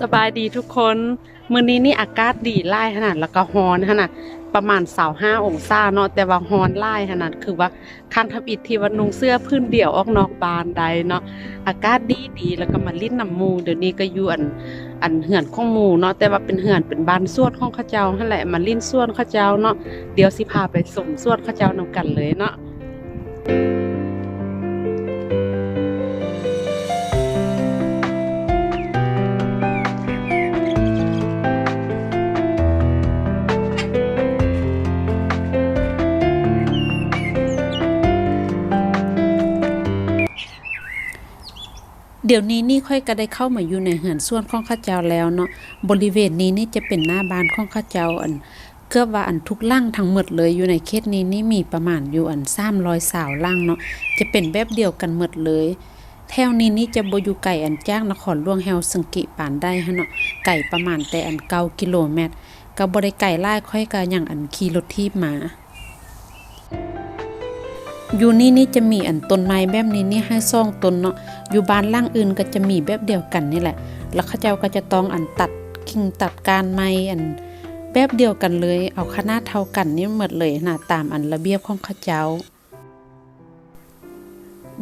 ສະບາຍດີທຸກຄົນ, ມື້ນີ້ນີ້ອາກາດດີຫຼາຍຂະໜາດ ແລ້ວກໍຮ້ອນຂະໜາດ ປະມານຊາວຫ້າອົງສາເນາະ, ແຕ່ວ່າຮ້ອນຫຼາຍຂະໜາດ ຄືວ່າຄັ້ງທຳອິດທີ່ວ່ານຸ່ງເສື້ອຜືນດຽວອອກນອກບ້ານໄດ້ເນາະ. ອາກາດດີໆ ແລ້ວກໍມາຫຼິ້ນນຳໝູ່, ດຽວນີ້ກໍຢູ່ອັນ ອັນເຮືອນຂອງໝູ່ເນາະ, ແຕ່ວ່າເປັນເຮືອນ ເປັນບ້ານສວນຂອງເຂົາເຈົ້າຫັ້ນແຫຼະ, ມາຫຼິ້ນສວນເຂົາເຈົ້າເນາະ. ດຽວຊິພາໄປຊົມສວນເຂົາເຈົ້ານຳກັນເລີຍເນາະ. ດຽວນີ້ນີ້ຂ້ອຍກໍໄດ້ເຂົ້າມາຢູ່ໃນເຮືອນສວນຂອງເຂົາເຈົ້າແລ້ວເນາະ. ບໍລິເວນນີ້ນີ້ຈະເປັນໜ້າບ້ານຂອງເຂົາເຈົ້າ, ອັນ ເກືອບວ່າອັນທຸກຫຼັງທັງໝົດເລີຍ. ຢູ່ໃນເຂດນີ້ນີ້ມີປະມານຢູ່ອັນສາມຮ້ອຍຊາວຫຼັງເນາະ, ຈະເປັນແບບດຽວກັນໝົດເລີຍ. ແຖວນີ້ນີ້ຈະບໍ່ຢູ່ໄກອັນຈາກນະຄອນຫຼວງເຮວຊິງກິປານໃດຫັ້ນເນາະ, ໄກປະມານແຕ່ອັນເກົ້າກິໂລແມັດ, ກໍບໍ່ໄດ້ໄກຫຼາຍ, ຂ້ອຍກໍຍັງອັນຂີ່ລົດຖີບມາ. ຢູ່ນີ້ນີ້ຈະມີອັນຕົ້ນໄມ້ແບບນີ້ນີ້ໃຫ້ສອງຕົ້ນເນາະ, ຢູ່ບ້ານຫຼັງອື່ນກໍຈະມີແບບດຽວກັນນີ້ແຫຼະ, ແລ້ວເຂົາເຈົ້າກໍຈະຕ້ອງອັນຕັດກິ່ງຕັດກ້ານໄມ້ອັນແບບດຽວກັນເລີຍ, ເອົາຂະໜາດເທົ່າກັນນີ້ໝົດເລີຍນະ, ຕາມອັນລະບຽບຂອງເຂົາເຈົ້າ.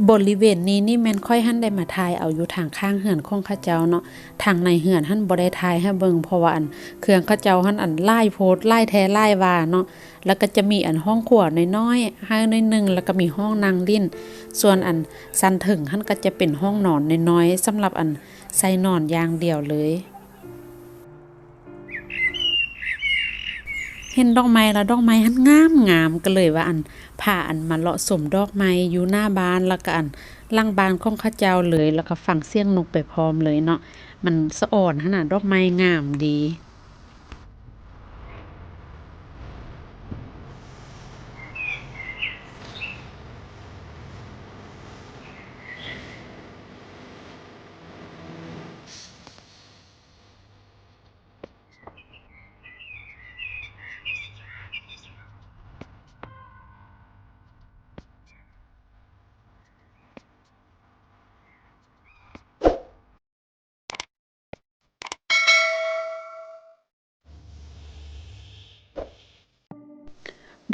ບໍລິເວນນີ້ນີ້ແມ່ນຂ້ອຍຫັ້ນໄດ້ມາຖ່າຍເອົາຢູ່ທາງຂ້າງເຮືອນຂອງເຂົາເຈົ້າເນາະ, ທາງໃນເຮືອນຫັ້ນບໍ່ໄດ້ຖ່າຍໃຫ້ເບິ່ງ ເພາະວ່າອັນເຄື່ອງເຂົາເຈົ້າຫັ້ນອັນຫຼາຍໂພດ ຫຼາຍແທ້ຫຼາຍວ່າເນາະ. ແລ້ວກໍຈະມີອັນຫ້ອງຄົວນ້ອຍໆໃຫ້ໜ້ອຍໜຶ່ງ, ແລ້ວກໍມີຫ້ອງນັ່ງຫຼິ້ນ, ສ່ວນອັນຊັ້ນເທິງຫັ້ນກໍຈະເປັນຫ້ອງນອນນ້ອຍໆ ສຳລັບອັນໃສ່ນອນຢ່າງດຽວເລີຍ. ເຫັນດອກໄມ້ແລ້ວ ດອກໄມ້ຫັ້ນງາມໆ ກໍເລີຍວ່າອັນ ພາອັນມາເລາະຊົມດອກໄມ້ຢູ່ໜ້າບ້ານ ແລ້ວກໍອັນຫຼັງບ້ານຂອງເຂົາເຈົ້າເລີຍ, ແລ້ວກໍຟັງສຽງນົກໄປພ້ອມເລີຍເນາະ. ມັນສະອອນຫັ້ນນະ, ດອກໄມ້ງາມດີ.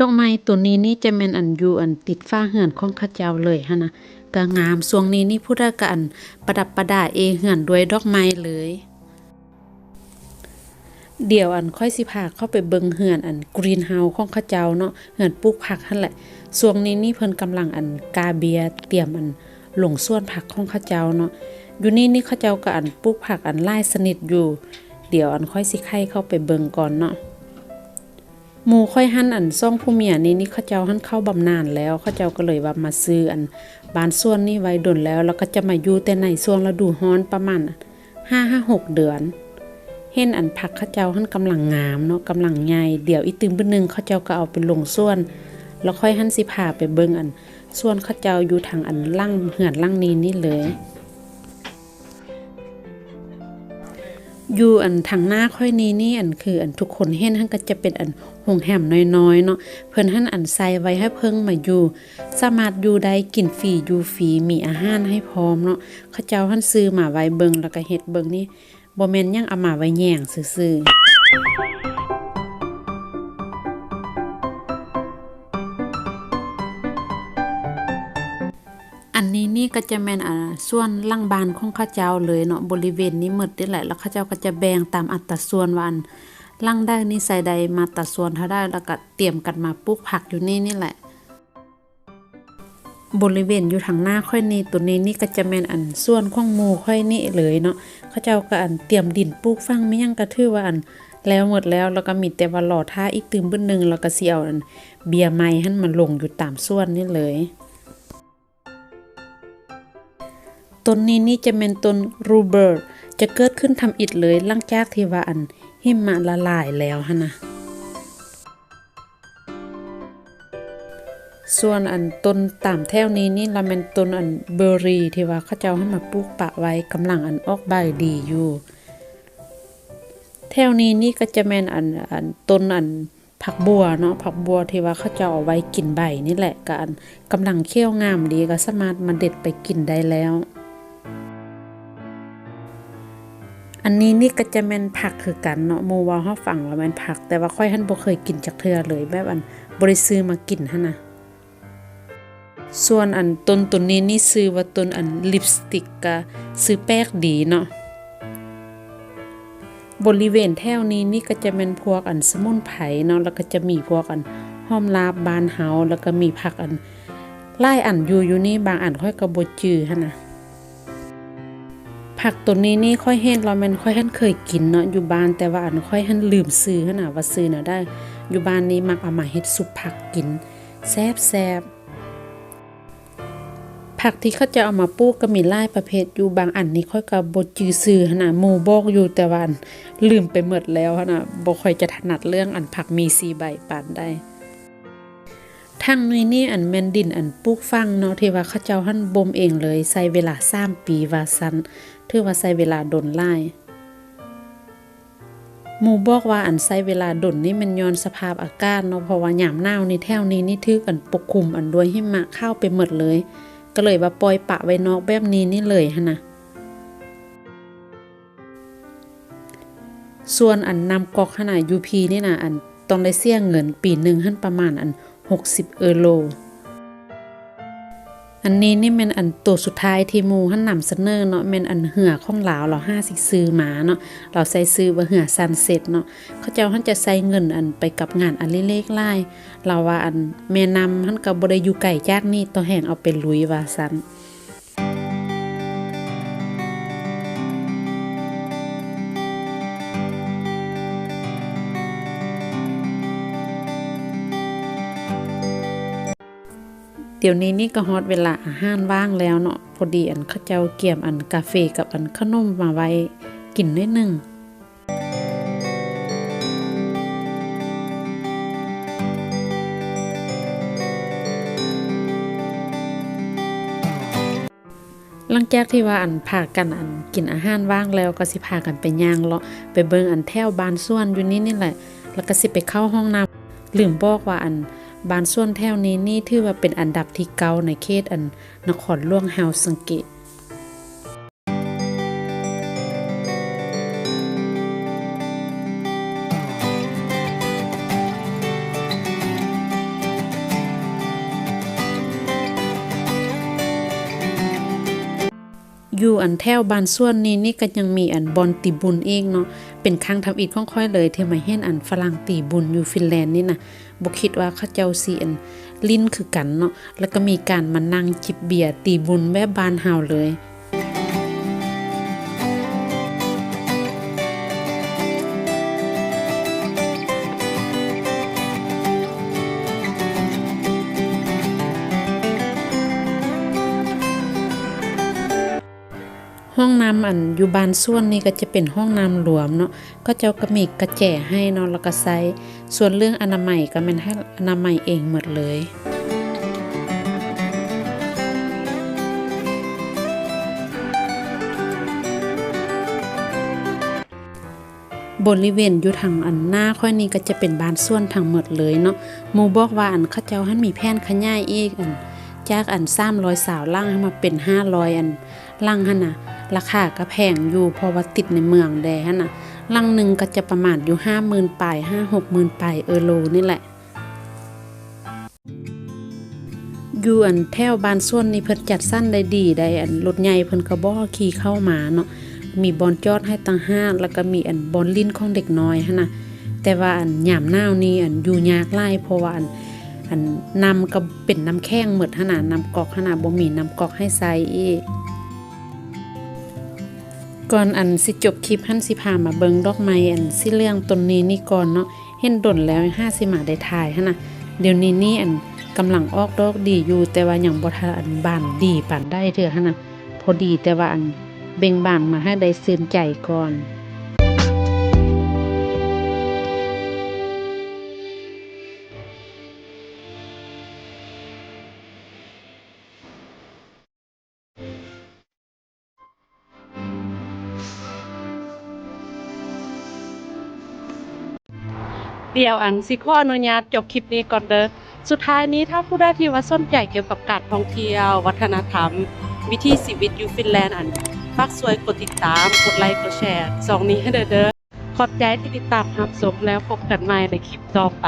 ດອກໄມ້ໂຕນີ້ນີ້ຈະແມ່ນອັນຢູ່ອັນຕິດຝາເຮືອນຂອງເຂົາເຈົ້າເລີຍຫັ້ນນະ, ກະງາມ. ຊ່ວງນີ້ນີ້ຜູ້ໃດກະອັນປະດັບປະດາເອເຮືອນດ້ວຍດອກໄມ້ເລີຍ. ດຽວອັນຂ້ອຍຊິພາເຂົ້າໄປເບິ່ງເຮືອນອັນ greenhouse ຂອງເຂົາເຈົ້າເນາະ, ເຮືອນປູກຜັກຫັ້ນແຫຼະ. ຊ່ວງນີ້ນີ້ເພິ່ນກຳລັງອັນກ້າເບ້ຍ ຕຽມອັນ ລົງສວນຜັກຂອງເຂົາເຈົ້າເນາະ. ຢູ່ນີ້ນີ້ເຂົາເຈົ້າກໍອັນປູກຜັກອັນຫຼາຍຊະນິດຢູ່. ດຽວອັນຂ້ອຍຊິໄຂເຂົ້າໄປເບິ່ງກ່ອນເນາະ. ໝູ່ຂ້ອຍຫັ້ນອັນສອງຜົວເມຍນີ້ນີ້ ເຂົາເຈົ້າຫັ້ນເຂົ້າບຳນານແລ້ວ, ເຂົາເຈົ້າກໍເລີຍວ່າມາຊື້ອັນບ້ານສວນນີ້ໄວ້ດົນແລ້ວ, ແລ້ວກໍຈະມາຢູ່ແຕ່ໃນຊ່ວງລະດູຮ້ອນປະມານ ຫ້າຫາຫົກເດືອນ. ເຫັນອັນຜັກເຂົາເຈົ້າຫັ້ນກຳລັງງາມເນາະ, ກຳລັງໃຫຍ່. ດຽວອີກຕື່ມບຶດໜຶ່ງເຂົາເຈົ້າກໍເອົາໄປລົງສວນ, ແລ້ວຂ້ອຍຫັ້ນຊິພາໄປເບິ່ງອັນສວນເຂົາເຈົ້າຢູ່ທາງອັນຫຼັງເຮືອນຫຼັງນີ້ນີ້ເລີຍ. ຢູ່ອັນທາງໜ້າຂ້ອຍນີ້ນີ້ ອັນຄືອັນທຸກຄົນເຫັນຫັ້ນກໍຈະເປັນອັນໂຮງແຮມນ້ອຍໆເນາະ, ເພິ່ນຫັ້ນອັນໃສ່ໄວ້ໃຫ້ເພິ່ງມາຢູ່ ສາມາດຢູ່ໄດ້ ກິນຟຣີ ຢູ່ຟຣີ ມີອາຫານໃຫ້ພ້ອມເນາະ. ເຂົາເຈົ້າຫັ້ນຊື້ມາໄວ້ເບິ່ງ ແລ້ວກໍເຮັດເບິ່ງນີ້ ບໍ່ແມ່ນຫຍັງ ເອົາມາໄວ້ແຍງຊື່ໆ. ອັນນີ້ນີ້ກໍຈະແມ່ນ ອ່າ ສວນຫຼັງບ້ານຂອງເຂົາເຈົ້າເລີຍເນາະ, ບໍລິເວນນີ້ໝົດນີ້ແຫຼະ. ແລ້ວເຂົາເຈົ້າກໍຈະແບ່ງຕາມອັດຕາສ່ວນວ່າ ອັນ ຫຼັງໃດນິໄສໃດມາດຕາສ່ວນເທົ່າໃດ, ແລ້ວກໍຕຽມກັນມາປູກຜັກຢູ່ນີ້ນີ້ແຫຼະ. ບໍລິເວນຢູ່ທາງໜ້າຂ້ອຍນີ້ ໂຕນີ້ນີ້ກໍຈະແມ່ນອັນສວນຂອງໝູ່ຂ້ອຍນີ້ເລີຍເນາະ. ເຂົາເຈົ້າກໍອັນຕຽມດິນປູກຝັງແມ່ນຫຍັງກໍຖືວ່າອັນແລ້ວໝົດແລ້ວ, ແລ້ວກໍມີແຕ່ວ່າລໍຖ້າອີກຕື່ມບຶດໜຶ່ງ ແລ້ວກໍຊິເອົາອັນເບ້ຍໄມ້ຫັ້ນມາລົງຢູ່ຕາມສວນນີ້ເລີຍ. ຕົ້ນນີ້ນີ້ຈະແມ່ນຕົ້ນ rhubarb ຈະເກີດຂຶ້ນທຳອິດເລີຍ ຫຼັງຈາກທີ່ວ່າອັນຫິມະລະລາຍແລ້ວຫັ້ນນະ. ສ່ວນອັນຕົ້ນຕາມແຖວນີ້ນີ້ລະແມ່ນຕົ້ນອັນເບີຣີ ທີ່ວ່າເຂົາເຈົ້າຫັ້ນມາປູກປະໄວ້ ກຳລັງອັນອອກໃບດີຢູ່. ແຖວນີ້ນີ້ກໍຈະແມ່ນອັນ ອັນຕົ້ນອັນ ຜັກບົວເນາະ, ຜັກບົວທີ່ວ່າເຂົາເຈົ້າເອົາໄວ້ກິນໃບນີ້ແຫຼະ, ກະອັນກຳລັງຂຽວງາມດີ, ກໍສາມາດມາເດັດໄປກິນໄດ້ແລ້ວ. ອັນນີ້ນີ້ກໍຈະແມ່ນຜັກຄືກັນເນາະ, ໝູ່ເວົ້າໃຫ້ຟັງວ່າແມ່ນຜັກ, ແຕ່ວ່າຂ້ອຍຫັ້ນບໍ່ເຄີຍກິນຈັກເທື່ອເລີຍ, ແບບອັນບໍ່ໄດ້ຊື້ມາກິນຫັ້ນນະ. ສ່ວນອັນຕົ້ນໂຕນີ້ນີ້ຊື່ວ່າຕົ້ນອັນລິບສະຕິກ, ກະຊື່ແປກດີເນາະ. ບໍລິເວນແຖວນີ້ນີ້ກໍຈະແມ່ນພວກອັນສະໝຸນໄພເນາະ, ແລ້ວກໍຈະມີພວກອັນຫອມລາບບ້ານເຮົາ, ແລ້ວກໍມີຜັກອັນຫຼາຍອັນຢູ່ ຢູ່ນີ້, ບາງອັນຂ້ອຍກໍບໍ່ຈື່ຫັ້ນນະ. ຜັກໂຕນີ້ນີ້ຂ້ອຍເຫັນແລ້ວແມ່ນຂ້ອຍຫັ້ນເຄີຍກິນເນາະ ຢູ່ບ້ານ, ແຕ່ວ່າອັນຂ້ອຍຫັ້ນລືມຊື່ຫັ້ນນະ ວ່າຊື່ແນວໃດ. ຢູ່ບ້ານນີ້ມັກເອົາມາເຮັດຊຸບຜັກກິນ ແຊບໆ. ຜັກທີ່ເຂົາເຈົ້າເອົາມາປູກກໍມີຫຼາຍປະເພດຢູ່, ບາງອັນນີ້ຂ້ອຍກໍບໍ່ຈື່ຊື່ຫັ້ນນະ, ໝູ່ບອກຢູ່ ແຕ່ວ່າອັນລືມໄປໝົດແລ້ວຫັ້ນນະ, ບໍ່ຄ່ອຍຈະຖະໜັດເລື່ອງອັນຜັກມີສີ່ໃບປານໃດ. ຖັງໜ່ວຍນີ້ອັນແມ່ນດິນອັນປູກຝັງເນາະ ທີ່ວ່າເຂົາເຈົ້າຫັ້ນບົ່ມເອງເລີຍ, ໃຊ້ເວລາສາມປີວ່າຊັ້ນ, ຖືວ່າໃຊ້ເວລາດົນຫຼາຍ. ໝູ່ບອກວ່າອັນໃຊ້ເວລາດົນນີ້ແມ່ນຍ້ອນສະພາບອາກາດເນາະ, ເພາະວ່າຍາມໜາວນີ້ແຖວນີ້ນີ້ຖືກອັນປົກຄຸມອັນດ້ວຍຫິມະຂາວໄປໝົດເລີຍ, ກໍເລີຍວ່າປ່ອຍປະໄວ້ນອກແບບນີ້ນີ້ເລີຍຫັ້ນນະ. ສ່ວນອັນນ້ຳກອກຫັ້ນນະ ຢູ່ພີ້ນີ້ນະ ອັນຕ້ອງໄດ້ເສຍເງິນປີໜຶ່ງຫັ້ນປະມານອັນຫົກສິບເອີໂລ. ອັນນີ້ນີ້ແມ່ນອັນໂຕສຸດທ້າຍທີ່ໝູ່ຫັ້ນນຳສະເໜີເນາະ, ແມ່ນອັນເຮືອຂອງລາວ ລາວຫາຊິຊື້ມາເນາະ, ລາວໃຊ້ຊື່ວ່າເຮືອຊັນເຊັດເນາະ. ເຂົາເຈົ້າຫັ້ນຈະໃຊ້ເງິນອັນໄປກັບງານອະດິເລກຫຼາຍ, ລາວວ່າອັນແມ່ນ້ຳຫັ້ນກໍບໍ່ໄດ້ຢູ່ໄກຈາກນີ້, ຕໍ່ແຮ່ງເອົາໄປລຸຍວ່າຊັ້ນ. ດຽວນີ້ນີ້ກໍຮອດເວລາອາຫານວ່າງແລ້ວເນາະ, ພໍດີອັນເຂົາເຈົ້າກຽມອັນກາເຟກັບອັນຂະໜົມມາໄວ້ກິນໜ້ອຍໜຶ່ງ. ຫຼັງຈາກທີ່ວ່າອັນພາກັນອັນກິນອາຫານວ່າງແລ້ວ ກໍຊິພາກັນໄປຍ່າງເລາະ ໄປເບິ່ງອັນແຖວບ້ານສວນຢູ່ນີ້ນີ້ແຫຼະ, ແລ້ວກໍຊິໄປເຂົ້າຫ້ອງນ້ຳ. ລືມບອກວ່າອັນບ້ານສວນແຖວນີ້ນີ້ຖືວ່າເປັນອັນດັບທີເກົ້າໃນເຂດອັນນະຄອນຫຼວງຮາວສັງເກະ. ຢູ່ອັນແຖວບ້ານສວນນີ້ນີ້ກໍຍັງມີອັນບ່ອນຕີບຸນອີກເນາະ, ເປັນຄັ້ງທຳອິດຂອງຂ້ອຍເລີຍທີ່ມາເຫັນອັນຝຣັ່ງຕີບຸນຢູ່ຟິນແລນນີ້ນະ. ບໍ່ຄິດວ່າເຂົາເຈົ້າຊິອັນຫຼິ້ນຄືກັນເນາະ, ແລ້ວກໍມີການມານັ່ງຈິບເບຍຕີບຸນແບບບ້ານເຮົາເລີຍ. ຫ້ອງນ້ຳອັນຢູ່ບ້ານສວນນີ້ກໍຈະເປັນຫ້ອງນ້ຳລວມເນາະ, ເຂົາເຈົ້າກໍມີກະແຈໃຫ້ເນາະ ແລ້ວກໍໃຊ້. ສ່ວນເລື່ອງອະນາໄມກໍແມ່ນໃຫ້ອະນາໄມເອງໝົດເລີຍ. ບໍລິເວນຢູ່ທາງອັນໜ້າຂ້ອຍນີ້ກໍຈະເປັນບ້ານສວນທັງໝົດເລີຍເນາະ. ໝູ່ບອກວ່າອັນເຂົາເຈົ້າຫັ້ນມີແຜນຂະຫຍາຍອີກ ອັນຈາກອັນສາມຮ້ອຍຊາວຫຼັງໃຫ້ມາເປັນຫ້າຮ້ອຍອັນຫຼັງຫັ້ນນະ. ລາຄາກໍແພງຢູ່ ເພາະວ່າຕິດໃນເມືອງແດ່ຫັ້ນນະ. ຫຼັງໜຶ່ງກໍຈະປະມານຢູ່ຫ້າໝື່ນປາຍ ຫ້າຫົກໝື່ນປາຍເອີໂລນີ້ແຫຼະ. ຢູ່ອັນແຖວບ້ານສວນນີ້ເພິ່ນຈັດສັນໄດ້ດີໄດ໋, ອັນລົດໃຫຍ່ເພິ່ນກໍບໍ່ຂີ່ເຂົ້າມາເນາະ, ມີບ່ອນຈອດໃຫ້ຕ່າງຫາກ ແລ້ວກໍມີອັນບ່ອນຫຼິ້ນຂອງເດັກນ້ອຍຫັ້ນນະ. ແຕ່ວ່າອັນຍາມໜາວນີ້ອັນຢູ່ຍາກຫຼາຍ ເພາະວ່າອັນ ອັນນ້ຳກໍເປັນນ້ຳແຂງໝົດຫັ້ນນະ, ນ້ຳກອກຫັ້ນນະ ບໍ່ມີນ້ຳກອກໃຫ້ໃຊ້ອີກ. ກ່ອນອັນຊິຈົບຄລິບຫັ້ນ ຊິພາມາເບິ່ງດອກໄມ້ອັນສີເຫຼືອງຕົ້ນນີ້ນີ້ກ່ອນເນາະ. ເຫັນດົນແລ້ວຫາຊິມາໄດ້ຖ່າຍຫັ້ນນະ. ດຽວນີ້ນີ້ອັນກຳລັງອອກດອກດີຢູ່, ແຕ່ວ່າຍັງບໍ່ທັນອັນບານດີປານໃດເທື່ອຫັ້ນນະ. ພໍດີແຕ່ວ່າອັນເບັ່ງບານມາໃຫ້ໄດ້ຊື່ນໃຈກ່ອນ. ດຽວອັນຊິຂໍອະນຸຍາດຈົບຄລິບນີ້ກ່ອນເດີ. ສຸດທ້າຍນີ້ ຖ້າຜູ້ໃດທີ່ວ່າສົນໃຈກ່ຽວກັບການທ່ອງທ່ຽວ, ວັດທະນະທຳ, ວິຖີຊີວິດຢູ່ຟິນແລນ ອັນ ຝາກຊ່ວຍກົດຕິດຕາມ ກົດໄລ ກົດແຊຊ່ອງນີ້ໃຫ້ແດ່ເດີ. ຂອບໃຈທີ່ຕິດຕາມຮັບຊົມ ແລ້ວພົບກັນໃໝ່ໃນຄລິບຕໍ່ໄປ.